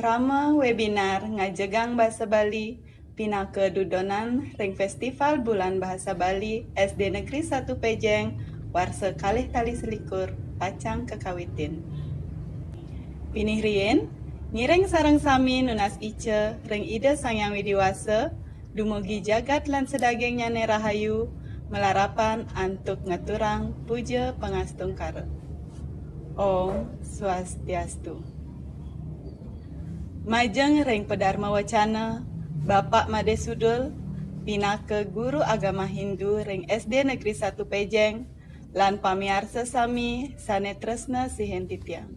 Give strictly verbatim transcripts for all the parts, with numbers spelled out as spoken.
Rama webinar ngajegang basa Bali pinaka dudonan ring Festival Bulan Bahasa Bali S D Negeri Satu Pejeng warsa kalih tali selikur pacang kakawitin. Pinih riin, ngiring sareng sami nunas ica ring Ida Sang Hyang Widi Wasa, dumugi jagat lan sadagingnyane rahayu, malarapan antuk ngaturang puja pangastungkara. Om Swastiastu. Majeng ring Padarma Wacana, Bapak Made Sudul, pinaka guru agama Hindu ring S D Negeri Satu Pejeng, lan pamiarsa sami sane tresna sihin titiang.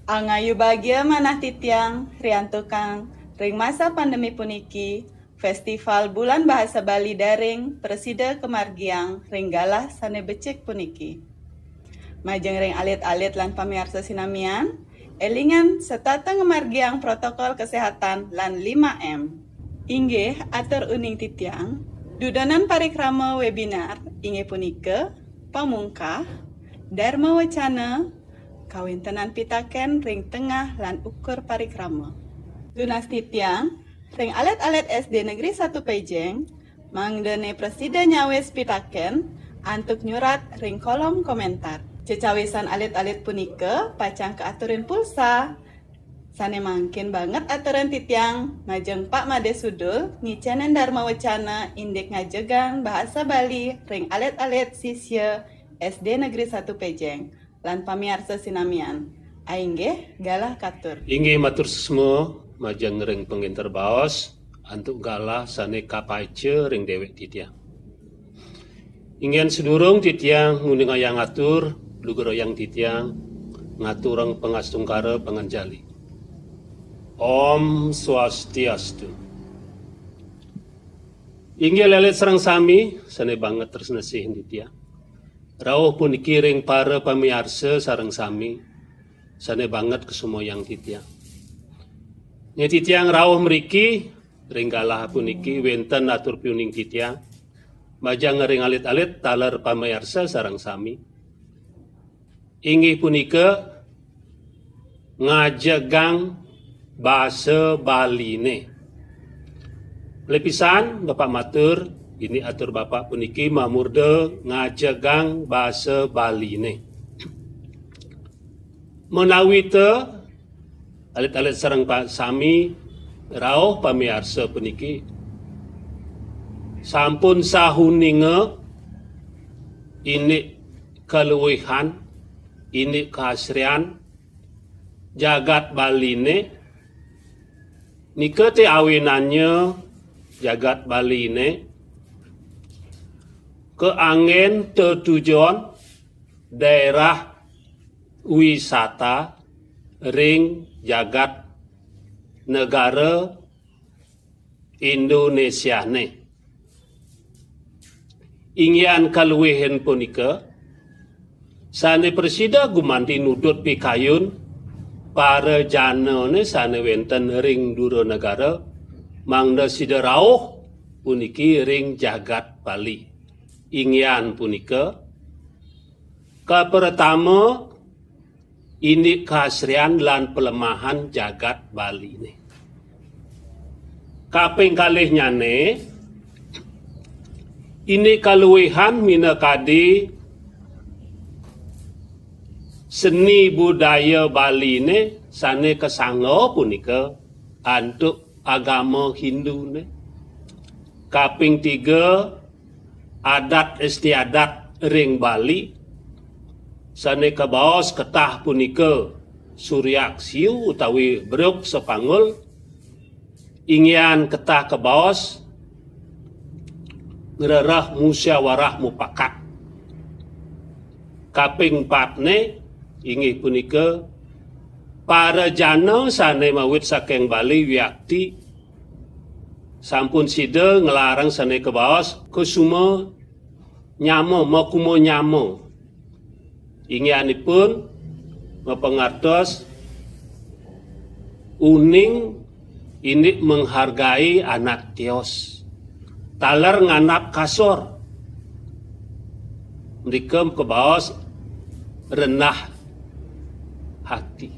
Angayu bagia manah titiang, riantukan ring masa pandemi puniki, Festival Bulan Bahasa Bali Daring prasida kamargiang ring galah sane becik puniki. Majeng ring alit-alit lan pamiarsa sinamian, elingan setata ngamargiang protokol kesehatan lan lima M. Inggih, atur uning titiang, dudonan parikrama webinar inggih punika pamungkah, Dharma Wacana, kawentenan pitaken ring tengah lan ukur parikrama. Tunas titiang, ring alit-alit S D Negeri Satu Pejeng, mangdane prasida nyawis pitaken antuk nyurat ring kolom komentar. Cecawisan alit-alit punika pacang kaaturin pulsa. Sane mangkin banget aturan titiang, majeng Pak Made Sudul, ngicenin Dharma Wacana indik ngajegang bahasa Bali ring alit-alit sisya S D Negeri Satu Pejeng, lan pamiarsa sinamian. Ainggih, galah katur. Inggih matur suksma majeng ring pangenter baos, antuk galah sane kapaica ring dewek titiang. Inggih sadurung titiang nguningayang atur, lugrayang titiang ngaturang pangastungkara panganjali. Om Swastiastu. Inggih lelet sareng sami, sane banget tresna sihin titiang. Rauh puniki ring para pamiarsa sareng sami, sane banget kasumayang titiang. Nya titiang rauh mriki, ring galah puniki wenten atur piuning titiang, majeng ring alit-alit taler pamiarsa sareng sami. Inggih punika ngajegang basa Baline. Lepisan, Bapak matur, ini atur Bapak puniki mamurda ngajegang basa Baline. Menawita alit-alit sareng pa-, sami rauh pamiarsa puniki sampun sahuninga indik kaluihan, indik kaasrian jagat Baline, nika te awinannya jagat Baline kaanggen tetujon daerah wisata ring jagat negara Indonesiane. Inggihan kaluihin punika, sane prasida gumanti nudut pikayun para janane sane wenten ring dura negara, mangda sida rauh puniki ring jagat Bali. Inggihan punika, kapertama, indik kaasrian lan palemahan jagat Baline. Kaping kalihnyane, indik kaluihan minakadi seni budaya Baline sane kasangga punika antuk agama Hindune. Kaping tiga, adat istiadat ring Bali sane kabaos ketah punika suryak siu utawi bruk sapanggul, inggihan ketah kabaos ngrereh musyawarah mupakat. Kaping patne inggih punika para jana sane mawit saking Bali wiakti sampun sida nglarang sane kabaos kusuma nyama, makuma nyama. Inggihanipun mapangartos uning indik menghargai anak tios. Taler ngandap kasor. Mrika kabaos rendah hati.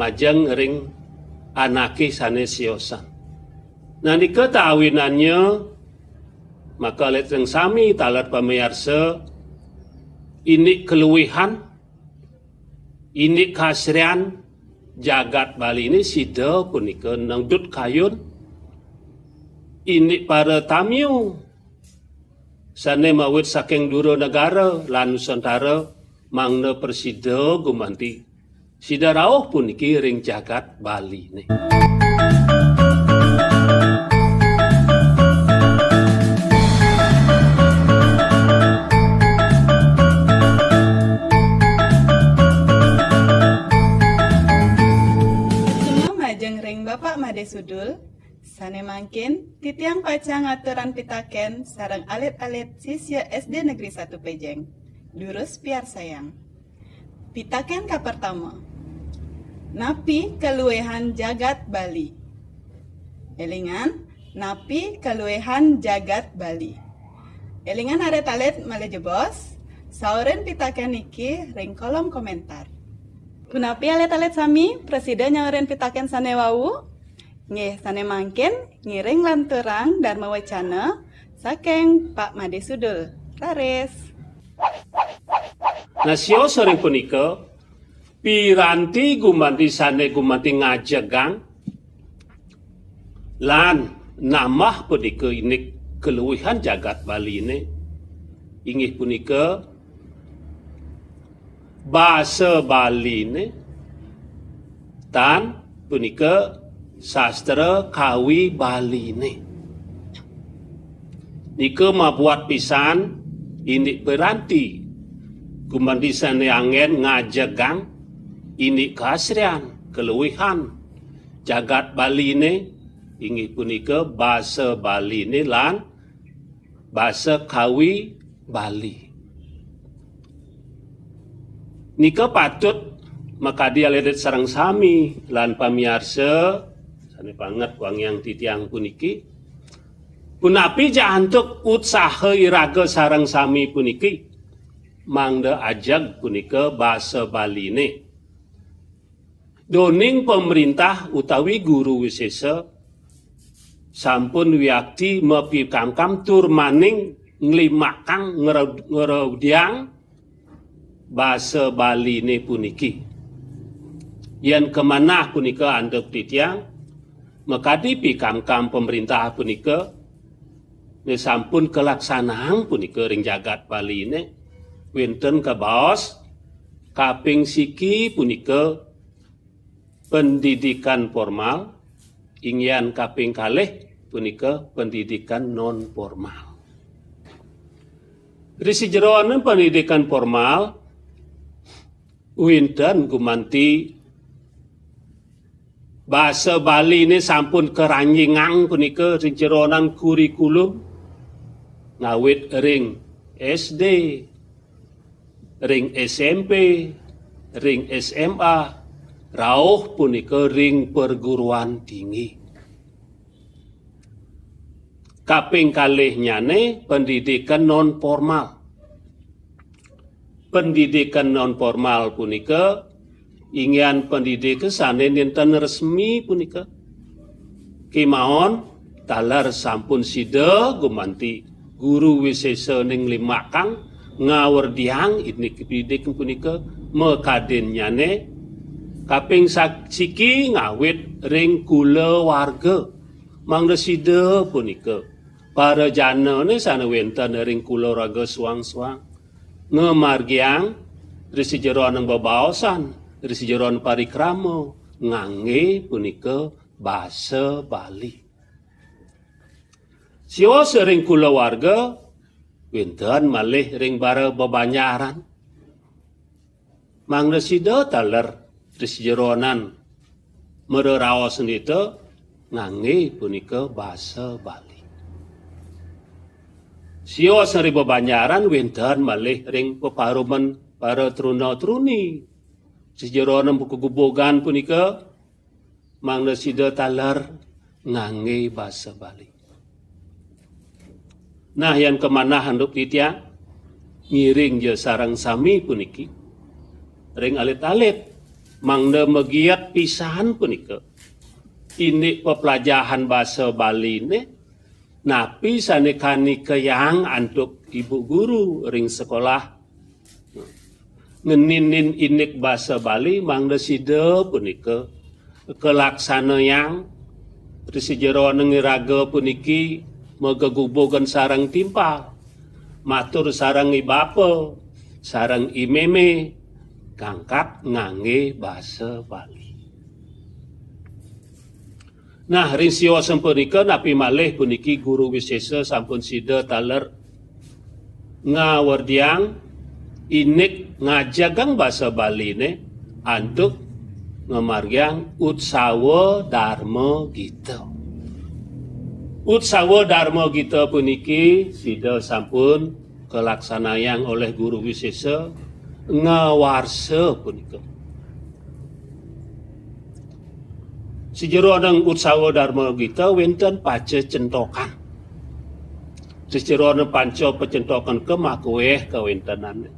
majeng ring anake sane siosan. Nah, nika tawinannya, maka alit sareng sami taler pamiarsa, indik kaluihan, indik kasrian jagat Bali ini sida punika nengdut kayun, indik para tamiu sane mawit saking dura negara lan nusantara mangda prasida gumanti. Sida rauh puniki ring jagat Baline. Suksma majeng ring Bapak Made Sudul, sane mangkin titiang pacang ngaturang pitaken sareng alit-alit sisya S D Negeri Satu Pejeng. Durus piarsayang. Pitaken kapertama. Napi kaluihan jagat Bali? Elingan, napi kaluihan jagat Bali? Elingan alit-alit malih jebos, saurin pitaken niki ring kolom komentar. Punapi alit-alit sami, prasida nyaurin pitaken sane wau? Nggih, sane mangkin ngiring lanturang darma wacana saking Pak Made Sudul. Raris. Nah, siosa ring punika, piranti gumanti sane gumanti ngajegang lan nambah punika indik kaluihan jagat Baline, inggih punika basa Baline, tan punika sastra kawi Baline. Nika mabuat pisan indik piranti gumanti sane anggen ngajegang indik kasrian kaluihan jagat Baline, inggih punika basa Baline lan basa kawi Bali. Nika patut makadi alit-alit sareng sami lan pamiarsa sane panget wangiang titiang puniki. Punapi ja antuk utsaha iraga sareng sami puniki mangda ajeg punika basa Baline. Doning pamrintah utawi guru wisesa sampun wiakti mapikamkam tur maning nglimakang ngre-, ngrebudiang basa Baline puniki. Yen kamanah punika antuk titiang, makadi pikamkam pamrintah punika, ne sampun kalaksanaang punika ring jagat Baline, wenten kabaos kaping siki punika pendidikan formal, inggian kaping kalih punika pendidikan non formal. Ri sajeroning pendidikan formal, wenten gumanti basa Baline sampun karanjingang punika ring jeroning kurikulum, ngawit ring S D, ring S M P, ring S M A, rauh punika ring perguruan tinggi. Kaping kalihnyane pendidikan non formal. Pendidikan non formal punika inggian pendidikan sane nenten resmi punika. Kemawon taler sampun sida gumanti guru wisesa ning limakang ngawerdiang indik pendidikan punika, makadinnyane kaping sa-, siki ngawit ring kulawarga. Mangda sida punika para janane sane wenten ring kulawarga suang-suang ngamargiang ri sajeroning bebaosan, ri sajeroning parikrama ngangge punika basa Bali. Sios ring kulawarga wenten malih ring para bebanjaran. Mangda sida taler ri sajeroning mareraos nita ngangge punika basa Bali. Sios ring bebanjaran wenten malih ring peparuman para truna-truni. Sajeroning pagegogan punika mangda sida taler ngangge basa Bali. Nah, yan kamanah antuk titiang, ngiring ja sareng sami puniki ring alit-alit mangda magiat pisan punika indik peplajahan basa Baliné, napi sané kani kayang antuk ibu guru ring sekolah ngeninin indik basa Bali mangda sida punika kalaksanayang ring sajeroning iraga puniki magegubugan sareng timpal, matur sareng i bapa, sareng i mémé, gangkat nganggé basa Bali. Nah, ring siosan punika napi malih puniki Guru Wisésa sampun sida taler ngawerdiang indik ngajegang basa Baliné antuk ngamargiang Utsawa Darma Gita. Utsawa Darma Gita puniki sida sampun kalaksanayang olih Guru Wisésa ngawarsa punika. Sajeroning Utsawa Darma Gita wénten pacecentokan. Sajeroning panca pacentokan ka makuéh kawéntenané.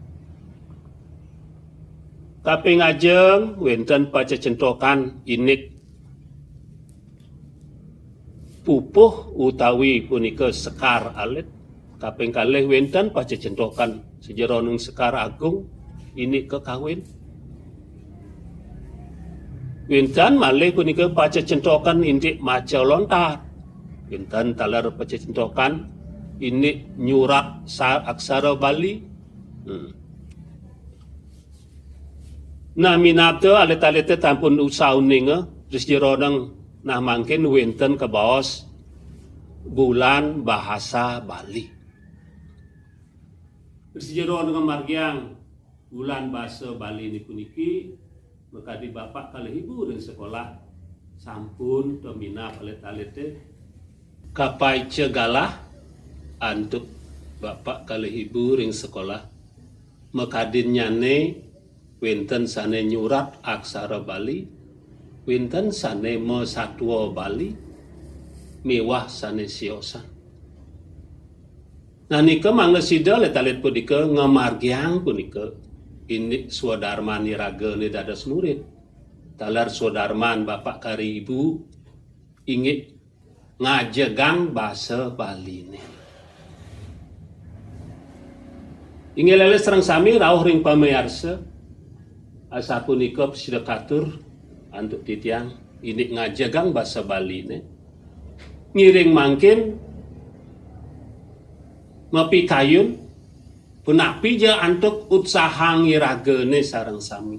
Kaping ajeng wénten pacecentokan indik pupuh utawi punika sekar alit. Kaping kalih wénten pacecentokan sajeroning sekar agung indik kakawin. Wénten malih punika pacecentokan indik maca lontar. Wénten taler pacecentokan indik nyurat sa-, aksara Bali. Hmm. Nah, minabda alit-alité tampun usaha uninga, ring sajeroning nah mangkin wénten kabaos Bulan Bahasa Bali. Ring sajeroning ngamargiang Bulan Basa Bali niki puniki, makadi Bapak kalih Ibu ring sekolah sampun tuminap alit-alité. Kapaica galah antuk Bapak kalih Ibu ring sekolah. Makadinnyané wénten sané nyurat aksara Bali, wénten sané masatua Bali, miwah sané siosan. Nah, nika mangda sida alit-alit punika ngamargiang punika indik swadarman iragané dados murid. Taler swadarman Bapak kari Ibu inggih ngajegang basa Baliné. Inggih leres sareng sami rauh ring pamiarsa, asapunika prasida katur antuk titiang indik ngajegang basa Baliné. Ngiring mangkin mapikayun punapi ja antuk utsahang iragané sareng sami.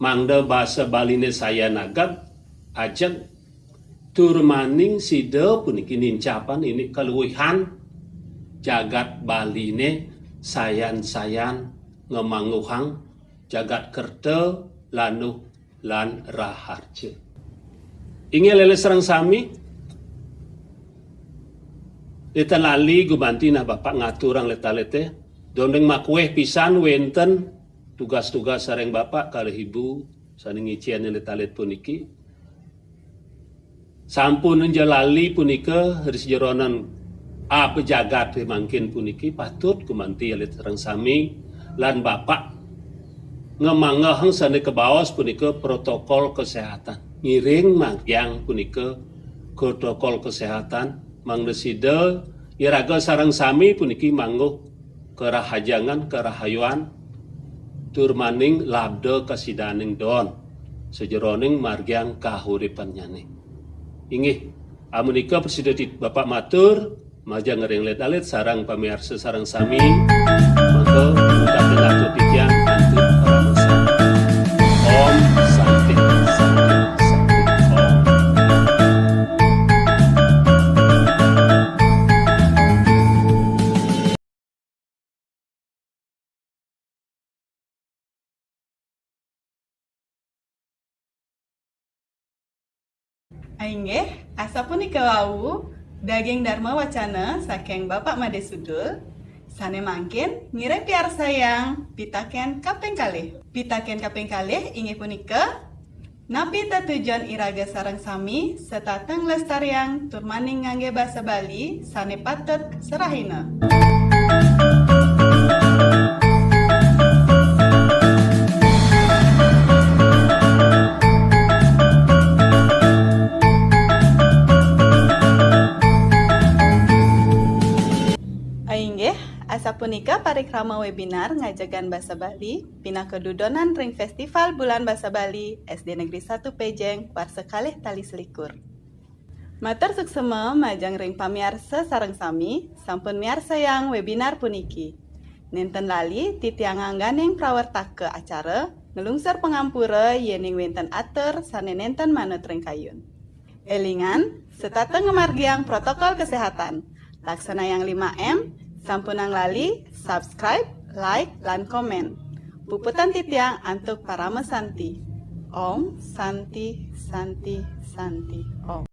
Mangda basa Baliné sayan ageng, ajeg, tur maning sida puniki nincapang indik kaluihan jagat Baliné sayan-sayan ngamangguhang jagat kerta, landuh, lan raharja. Inggih leres sareng sami, ida dané lali gumanti nah Bapak ngaturang alit-alité, duaning makuéh pisan wénten tugas-tugas sareng Bapak kalih Ibu sané ngicén alit-alit puniki. Sampun ja lali punika ring sajeroning apa jagat mangkin puniki patut gumanti alit sareng sami lan Bapak ngamanggehang sané kabaos punika protokol kesehatan. Ngiring margiang punika protokol kesehatan mangda sida iraga sareng sami puniki mangguh karahajengan, karahayuan, tur maning labda kasidaning don sajeroning margiang kahuripannyané. Inggih, amunika prasida tit-, Bapak matur, majeng ring alit-alit sareng pamiarsa sareng sami, mangda pungkatin atur titiang antuk parama santi. Om Santi, Santi, Santi, Om. Inggih, asapunika wau daging Dharma Wacana saking Bapak Madé Sudul, sané mangkin ngiring piarsayang pitakén kaping kalih. Pitakén kaping kalih inggih punika, napi tetujon iraga sareng sami setata nglestariang tur maning nganggé basa Bali sané patut serahina? Sapunika parikrama webinar ngajegan basa Bali pinaka dudonan ring Festival Bulan Basa Bali S D Negeri Satu Pejeng warsa kalih tali selikur. Matur suksema majeng ring pamiarsa sareng sami sampun miarsayang webinar puniki. Nenten lali titiang ngangganing prawartaka acara nglungsur pangampura yening wenten atur sane nenten manut ring kayun. Elingan, setata ngamargiang protokol kesehatan. Laksanayang lima M, sampunang lali subscribe, like, lan komen. Puputang titiang antuk parama santi. Om Santi, Santi, Santi, Om.